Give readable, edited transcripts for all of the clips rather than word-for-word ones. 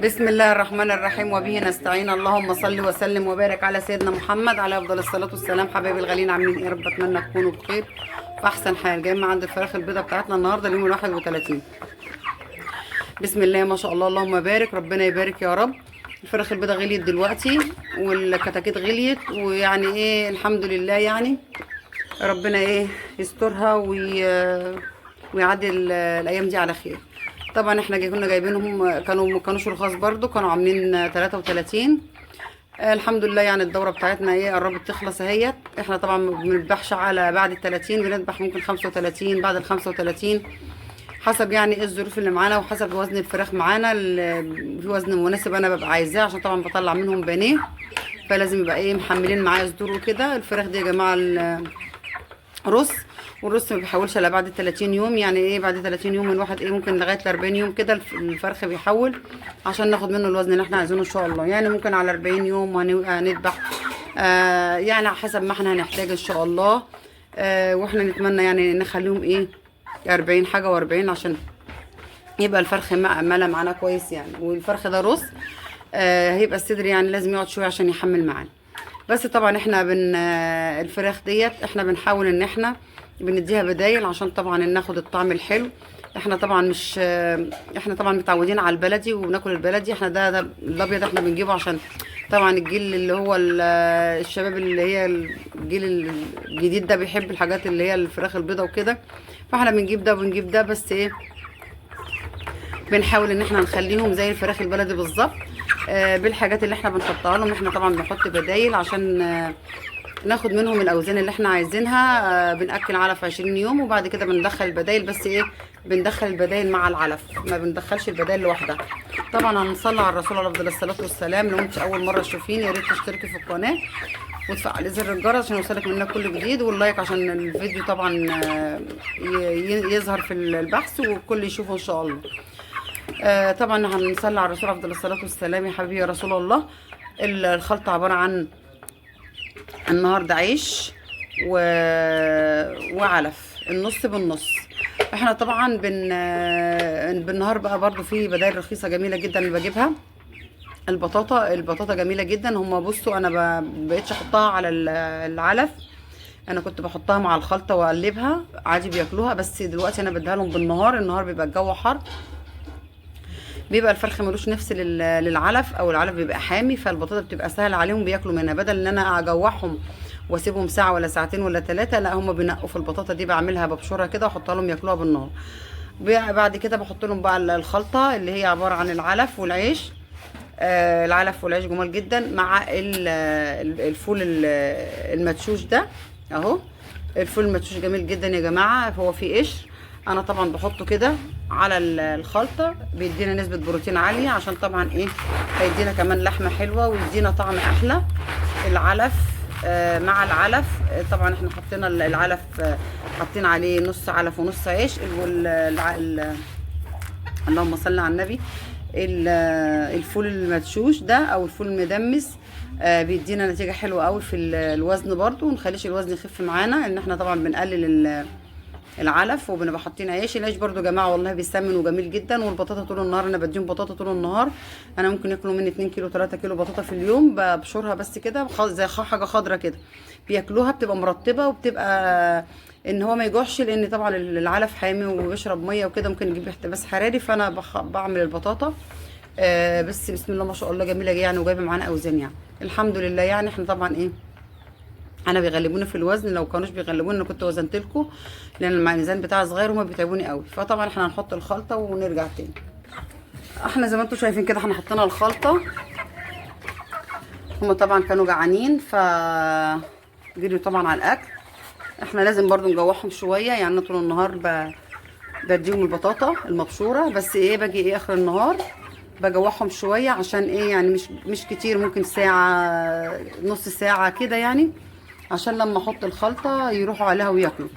بسم الله الرحمن الرحيم وبه نستعين. اللهم صل وسلم وبارك على سيدنا محمد على افضل الصلاة والسلام. حبايبي الغاليين، عاملين ايه؟ يا رب اتمنى تكونوا بخير في احسن حال. جايين عند الفراخ البيضة بتاعتنا النهارده اليوم 31. بسم الله ما شاء الله، اللهم بارك، ربنا يبارك يا رب. الفراخ البيضة غليت دلوقتي والكتاكيت غليت، ويعني ايه الحمد لله، يعني ربنا ايه يسترها ويعدي الايام دي على خير. طبعا احنا كنا جايبينهم، كانوا ما كانوش رخاص برضو، كانوا عاملين 33. الحمد لله، يعني الدورة بتاعتنا ايه قربت تخلص اهيت. احنا طبعا ما بنذبحش على بعد ال 30، بنذبح ممكن 35، بعد ال 35، حسب يعني ايه الظروف اللي معانا وحسب وزن الفراخ معانا. في وزن مناسب انا ببقى عايزاه، عشان طبعا بطلع منهم بانيه، فلازم يبقى ايه محملين معايا صدور وكده. الفراخ دي يا جماعة رز، والرز ما بيحولش الا بعد 30 يوم. يعني ايه بعد 30 يوم؟ الواحد ايه ممكن لغاية ال 40 يوم كده الفرخ بيحول عشان ناخد منه الوزن اللي احنا عايزينه ان شاء الله. يعني ممكن على 40 يوم هنذبح، يعني على حسب ما احنا هنحتاج ان شاء الله. واحنا نتمنى يعني نخليهم ايه 40 حاجة و40 عشان يبقى الفرخ ملا معانا كويس يعني. والفرخ ده رز، هيبقى الصدر يعني لازم يقعد شوية عشان يحمل معانا. بس طبعا احنا بن آه، الفراخ ديت احنا بنحاول ان احنا بنديها بدايل عشان طبعا ناخد الطعم الحلو. احنا طبعا مش احنا طبعا متعودين على البلدي وبناكل البلدي. احنا ده الابيض احنا بنجيبه عشان طبعا الجيل اللي هو الشباب اللي هي الجيل الجديد ده بيحب الحاجات اللي هي الفراخ البيضة وكده، فاحنا بنجيب ده وبنجيب ده، بس ايه بنحاول ان احنا نخليهم زي الفراخ البلدي بالظبط، بالحاجات اللي احنا بنحطها لهم. احنا طبعا بنحط بدايل عشان ناخد منهم الاوزان اللي احنا عايزينها. بنأكل علف 20 يوم وبعد كده بندخل البدايل، بس ايه بندخل البدايل مع العلف، ما بندخلش البدايل لوحدها. طبعا هنصلي على الرسول عليه افضل الصلاة والسلام. لو انت اول مرة تشوفيني يا ريت تشتركي في القناة وتفعلي زر الجرس عشان يوصلك منا كل جديد، وال like عشان الفيديو طبعا يظهر في البحث والكل يشوفه ان شاء الله. طبعا هنصلي على الرسول افضل الصلاة والسلام. يا حبيبي يا رسول الله. الخلطة عبارة عن النهارده عيش وعلف النص بالنص. احنا طبعا بالنهار بقى برضو في بدائل رخيصة جميلة جدا اللي بجيبها. البطاطا جميلة جدا. هما بصوا انا بقيتش احطها على العلف، انا كنت بحطها مع الخلطة واقلبها عادي بياكلوها، بس دلوقتي انا بديها لهم بالنهار. النهار بيبقى الجو حر، بيبقى الفرخ ملوش نفس للعلف، او العلف بيبقى حامي، فالبطاطا بتبقى سهلة عليهم بياكلوا منها، بدل ان انا اجوعهم واسيبهم ساعة ولا ساعتين ولا 3، لا هم بينقوا في البطاطا دي. بعملها ببشرها كده واحطها لهم ياكلوها بالنهار. بعد كده بحط لهم بقى الخلطة اللي هي عبارة عن العلف والعيش. العلف والعيش جمال جدا مع الفول المدشوش ده اهو. الفول المدشوش جميل جدا يا جماعة، هو فيه قشر، انا طبعا بحطه كده على الخلطة، بيدينا نسبه بروتين عالية، عشان طبعا ايه هيدينا كمان لحمه حلوة ويدينا طعم احلى. العلف مع العلف، طبعا احنا حطينا العلف، حاطين عليه نص علف ونص عيش. اللهم صل على النبي. الفول المدشوش ده او الفول المدمس، بيدينا نتيجة حلوة قوي في الوزن برضو، ونخليش الوزن يخف معانا، ان احنا طبعا بنقلل العلف وبنبقى حاطين عيش. العيش برضو يا جماعة والله بيسمن وجميل جدا. والبطاطا طول النهار انا بديهم بطاطا طول النهار، انا ممكن ياكلوا مني 2 كيلو 3 كيلو بطاطا في اليوم، ببشرها بس كده زي حاجة خضرة كده بياكلوها، بتبقى مرطبه وبتبقى ان هو ما يجوعش، لان طبعا العلف حامي وبيشرب مية وكده، ممكن يجيب احتباس حراري. فانا بعمل البطاطا، بس بسم الله ما شاء الله جميلة يعني، وجايبه معانا اوزان يعني الحمد لله. يعني احنا طبعا ايه انا بيغلبوني في الوزن، لو كانوش بيغلبوني انا كنت وزنت لكم، لان الميزان بتاعي صغير وما بيتعبوني قوي. فطبعا احنا هنحط الخلطة ونرجع تاني. احنا زي ما انتم شايفين كده احنا حطينا الخلطة، هما طبعا كانوا جعانين ف جريوا طبعا على الاكل. احنا لازم برضو نجوعهم شوية، يعني انا طول النهار بديهم البطاطا المبشوره، بس ايه باجي ايه اخر النهار بجوعهم شوية، عشان ايه يعني مش كتير، ممكن ساعة نص ساعة كده يعني، عشان لما احط الخلطة يروحوا عليها وياكلوا.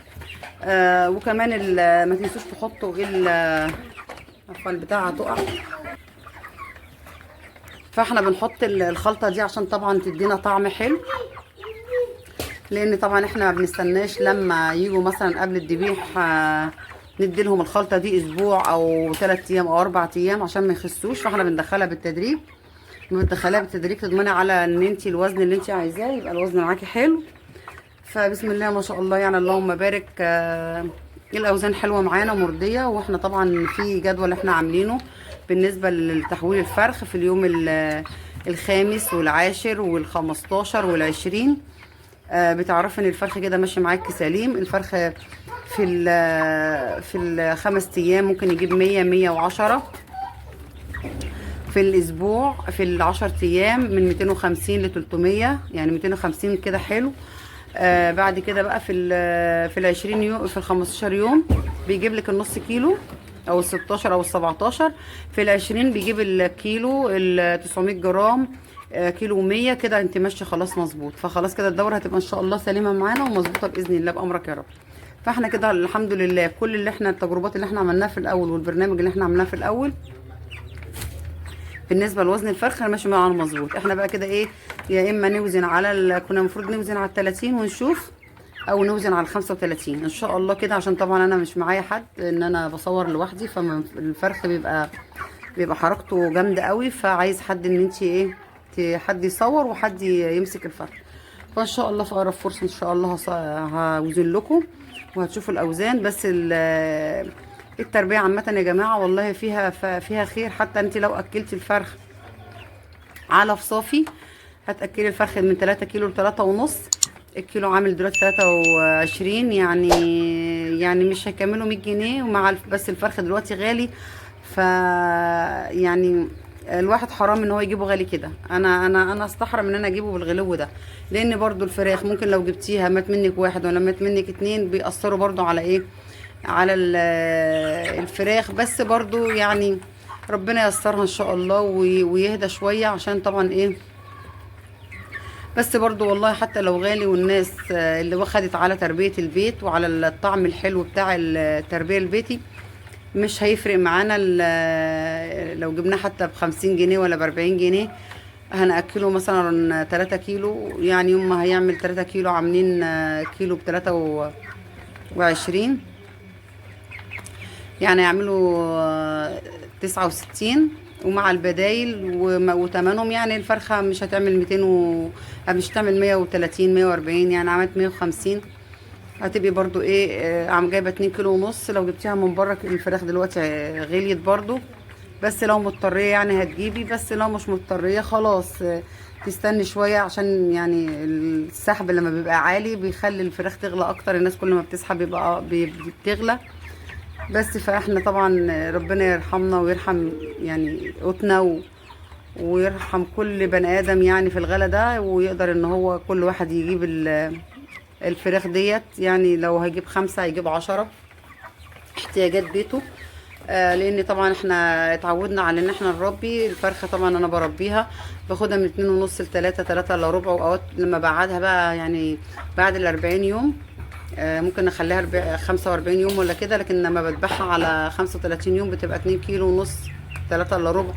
وكمان ما تنسوش تحطوا عفوا البتاعه هتقع. فاحنا بنحط الخلطة دي عشان طبعا تدينا طعم حلو، لان طبعا احنا ما بنستناش لما يجوا مثلا قبل الذبيح، ندي لهم الخلطة دي اسبوع او 3 ايام او 4 ايام عشان ما يخسوش. فاحنا بندخلها بالتدريج، بندخلها بالتدريج تضمني على ان انت الوزن اللي انت عايزاه يبقى الوزن معاكي حلو. فبسم الله ما شاء الله يعني اللهم بارك. الاوزان حلوة معانا مرضية. واحنا طبعا في جدول احنا عاملينه بالنسبة لتحويل الفرخ في اليوم الخامس والعاشر وال15 وال20. بتعرفي ان الفرخ كده ماشي معاكي سليم. الفرخ في ال5 ايام ممكن يجيب 100 110 في الاسبوع، في ال10 ايام من 250 ل 300، يعني 250 كده حلو. بعد كده بقى في ال20 يوم، في ال15 يوم بيجيب لك النص كيلو او ال16 او ال17. في ال20 بيجيب الكيلو ال 900 جرام، كيلو 100 كده. انت ماشية خلاص مظبوط. فخلاص كده الدورة هتبقى ان شاء الله سليمة معانا ومظبوطه باذن الله بامرك يا رب. فاحنا كده الحمد لله كل اللي احنا التجربات اللي احنا عملناها في الاول والبرنامج اللي احنا عملناه في الاول بالنسبة لوزن الفرخ ماشي معانا مظبوط. احنا بقى كده ايه، يا اما نوزن على كنا المفروض نوزن على 30 ونشوف، او نوزن على 35 ان شاء الله كده، عشان طبعا انا مش معايا حد، ان انا بصور لوحدي، فالفرخ بيبقى حركته جامدة قوي، فعايز حد ان انت ايه حد يصور وحد يمسك الفرخ. فان شاء الله في اقرب فرصة ان شاء الله هوزن لكم وهتشوفوا الاوزان. بس التربية عامة يا جماعة والله فيها خير. حتى انت لو اكلتي الفرخ علف صافي هتاكلي الفرخ من 3 كيلو ل 3.5، الكيلو عامل دلوقتي 23، يعني مش هيكملوا 100 جنيه. ومع بس الفرخ دلوقتي غالي، ف يعني الواحد حرام ان هو يجيبه غالي كده. انا استحرم ان انا اجيبه بالغلو ده، لان برضو الفراخ ممكن لو جبتيها مات منك واحد ولا مات منك 2 بيأثروا برضو على ايه، على الفراخ. بس برضو يعني ربنا ييسرها ان شاء الله ويهدى شوية، عشان طبعا ايه، بس برضو والله حتى لو غالي، والناس اللي واخدت على تربية البيت وعلى الطعم الحلو بتاع التربية البيتي مش هيفرق معانا لو جبناه حتى ب50 جنيه ولا ب40 جنيه. هنأكله مثلا 3 كيلو، يعني يوم ما هيعمل 3 كيلو عاملين كيلو ب23، يعني يعملوا 69، ومع البدايل وتمنهم يعني الفرخة مش هتعمل 200 مش هتعمل 130 140، يعني عملت 150. هتبقي برضو ايه، عم جايبه 2 كيلو ونص. لو جبتيها من بره الفراخ دلوقتي غليت برضو، بس لو مضطريه يعني هتجيبي، بس لو مش مضطريه خلاص، تستني شوية، عشان يعني السحب لما بيبقى عالي بيخلي الفراخ تغلى اكتر. الناس كل ما بتسحب بيبقى بتغلى. بس فاحنا طبعا ربنا يرحمنا ويرحم يعني قوتنا ويرحم كل بني ادم يعني في الغلا ده، ويقدر ان هو كل واحد يجيب الفراخ ديت. يعني لو هيجيب 5 هيجيب 10 احتياجات بيته. لان طبعا احنا اتعودنا على ان احنا نربي الفرخه. طبعا انا بربيها باخدها من 2.5 لتلاتة، تلاتة الا ربع، واوقات لما بقعدها بقى يعني بعد 40 يوم، ممكن اخليها 45 يوم ولا كده، لكن لما بذبحها على 35 يوم بتبقى 2 كيلو ونص، 3 الا ربع،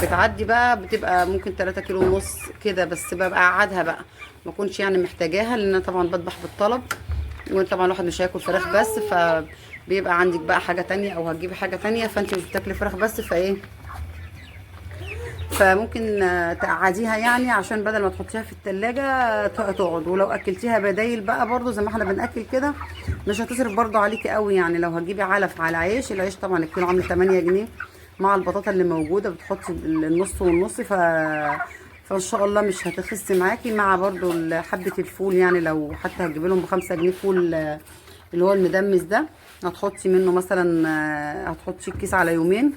بتعدي بقى بتبقى ممكن 3 كيلو ونص كده. بس ببقى قعدها بقى، ما كنتش يعني محتاجاها، لان انا طبعا بذبح بالطلب، وطبعا الواحد مش هياكل فراخ بس، فبيبقى عندك بقى حاجة تانية او هتجيبي حاجة تانية، فانت مش بتاكلي فراخ بس، فايه فممكن تقعديها يعني، عشان بدل ما تحطيها في التلاجة تقعد. ولو اكلتيها بدايل بقى برضو زي ما احنا بناكل كده مش هتصرف برضو عليكي قوي. يعني لو هتجيبي علف على عيش، العيش طبعا الكيلو عامل 8 جنيه مع البطاطا اللي موجودة، بتحطي النص والنص، فان شاء الله مش هتخس معاكي. مع برضو حبه الفول، يعني لو حتى هتجيبي لهم ب5 جنيه فول، اللي هو المدمس ده، هتحطي منه مثلا، هتحطي الكيس على يومين،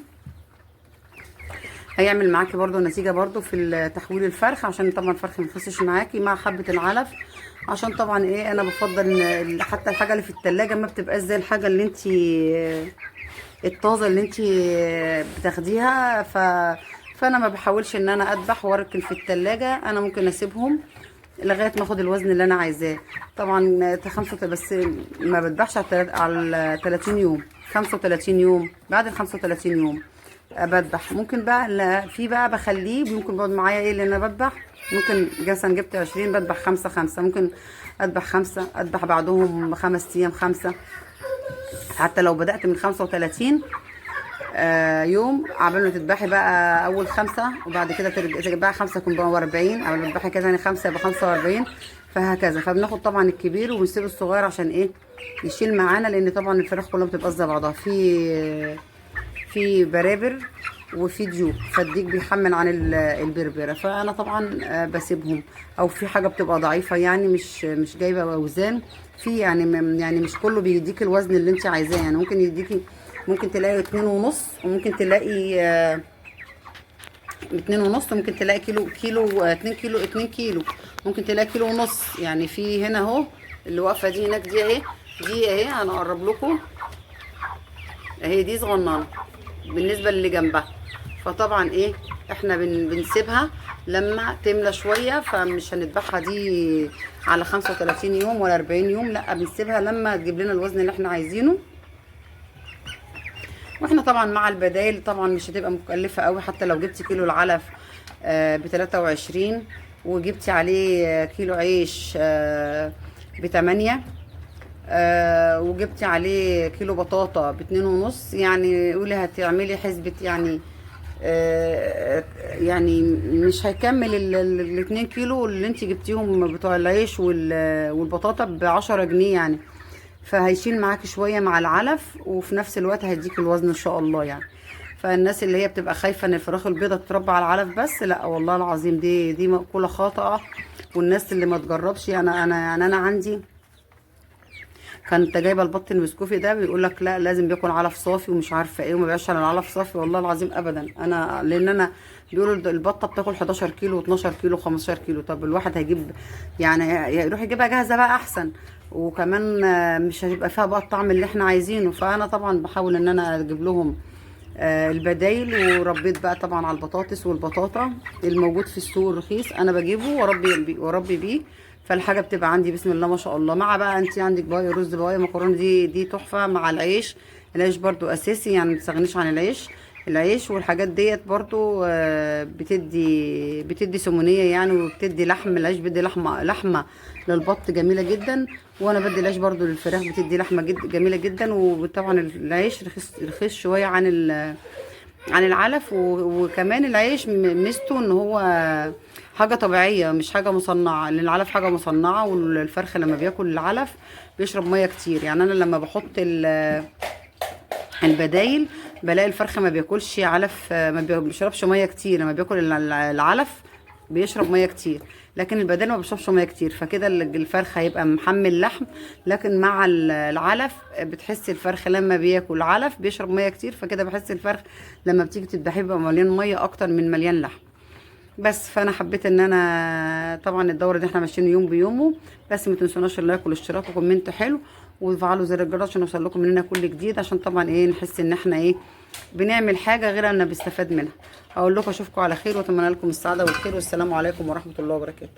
هيعمل معاكي برضو نتيجة برضو في تحويل الفرخ، عشان طبعا الفرخ ما يخسش معاكي. مع حبه العلف، عشان طبعا ايه، انا بفضل ان حتى الحاجة اللي في التلاجة ما بتبقاش زي الحاجة اللي انت الطازه اللي انت بتاخديها. فانا ما بحاولش ان انا اذبح واركن في التلاجة، انا ممكن اسيبهم لغاية ما اخد الوزن اللي انا عايزاه. طبعا 5 بس ما بذبحش على 30 يوم، 35 يوم، بعد ال 35 يوم بذبح. ممكن بقى في بقى بخليه ممكن بيقعد معايا ايه، لان انا بذبح ممكن مثلا جبت 20 بذبح 5 5، ممكن اذبح 5، اذبح بعدهم 5 ايام 5، حتى لو بدأت من 35 يوم، عبال ما تذبحي بقى اول 5، وبعد كده تذبحي 5 يكون بقى 40، عبال ما تذبحي كده تاني 5 يبقى 45، فهكذا. فبناخد طبعا الكبير وبنسيب الصغير عشان ايه؟ يشيل معانا، لان طبعا الفراخ كلها بتبقى زي بعضها، في برابر وفي ديوك، فالديك بيحمل عن البربره. فانا طبعا بسيبهم، او في حاجة بتبقى ضعيفة يعني مش جايبه اوزان، في يعني يعني مش كله بيديك الوزن اللي انت عايزاه، يعني ممكن يديكي، ممكن تلاقي 2.5، وممكن تلاقي 2.5، ممكن تلاقي كيلو، كيلو 2 كيلو، 2 كيلو، ممكن تلاقي كيلو ونص. يعني في هنا اهو اللي واقفة دي هناك دي اهي، دي اهي انا اقرب لكم اهي، دي صغننه بالنسبة للي جنبها. فطبعا ايه احنا بنسيبها لما تملى شوية، فمش هنذبحها دي على 35 يوم ولا 40 يوم، لا بنسيبها لما تجيب لنا الوزن اللي احنا عايزينه. واحنا طبعا مع البدايل طبعا مش هتبقى مكلفة قوي، حتى لو جبتي كيلو العلف ب23 وجبتي عليه كيلو عيش ب8، وجبتي عليه كيلو بطاطا ب2.5، يعني قولي هتعملي حسبة يعني يعني مش هيكمل ال2 كيلو اللي انت جبتيهم بتوع العيش والبطاطا ب10 جنيه يعني، فهيشيل معاكي شوية مع العلف، وفي نفس الوقت هيديك الوزن ان شاء الله يعني. فالناس اللي هي بتبقى خايفة ان الفراخ البيضة تتربى على العلف بس، لا والله العظيم دي مقولة خاطئه. والناس اللي ما تجربش، انا يعني انا عندي كانت جايبه البط المسكوفي ده، بيقول لك لا لازم بياكل علف صافي ومش عارفه ايه، وما بيعيش على العلف صافي. والله العظيم ابدا، انا لان انا بيقولوا البطة بتاكل 11 كيلو و12 كيلو و15 كيلو، طب الواحد هيجيب يعني يروح يجيبها جاهزة بقى احسن، وكمان مش هيبقى فيها بقى الطعم اللي احنا عايزينه. فانا طبعا بحاول ان انا اجيب لهم البدايل، وربيت بقى طبعا على البطاطس والبطاطا الموجود في السوق الرخيص انا بجيبه واربي بيه، فالحاجه بتبقى عندي بسم الله ما شاء الله. مع بقى انت عندك بواقي رز، بواقي مكرونه، دي تحفة مع العيش. العيش برضو اساسي يعني ما تستغنيش عن العيش. العيش والحاجات ديت برضو بتدي سمونيه يعني، وبتدي لحم. العيش بيدي لحمه للبط جميلة جدا، وانا بدي العيش برضو للفراخ بتدي لحمه جميلة جدا. وطبعا العيش رخيص شوية عن العلف، وكمان العيش ميزته ان هو حاجة طبيعية مش حاجة مصنعه، لان العلف حاجة مصنعه، والفرخ لما بياكل العلف بيشرب مية كتير. يعني انا لما بحط البدايل بلاقي الفرخ ما بياكلش علف، ما بيشربش مية كتير. لما بياكل العلف بيشرب مية كتير، لكن البدايل ما بيشربش مية كتير، فكده الفرخ هيبقى محمل لحم. لكن مع العلف بتحس الفرخ لما بياكل علف بيشرب مية كتير، فكده بحس الفرخ لما بتيجي تذبحيه بيبقى مليان مية اكتر من مليان لحم بس. فانا حبيت ان انا طبعا الدورة دي احنا ماشيين يوم بيومه، بس ما تنسوناش ال like والاشتراك و comment حلو، وتفعلوا زر الجرس عشان يوصل لكم مننا كل جديد، عشان طبعا ايه نحس ان احنا ايه بنعمل حاجة غير ان بنستفاد منها. اقول لكم اشوفكم على خير، واتمنى لكم السعادة والخير، والسلام عليكم ورحمة الله وبركاته.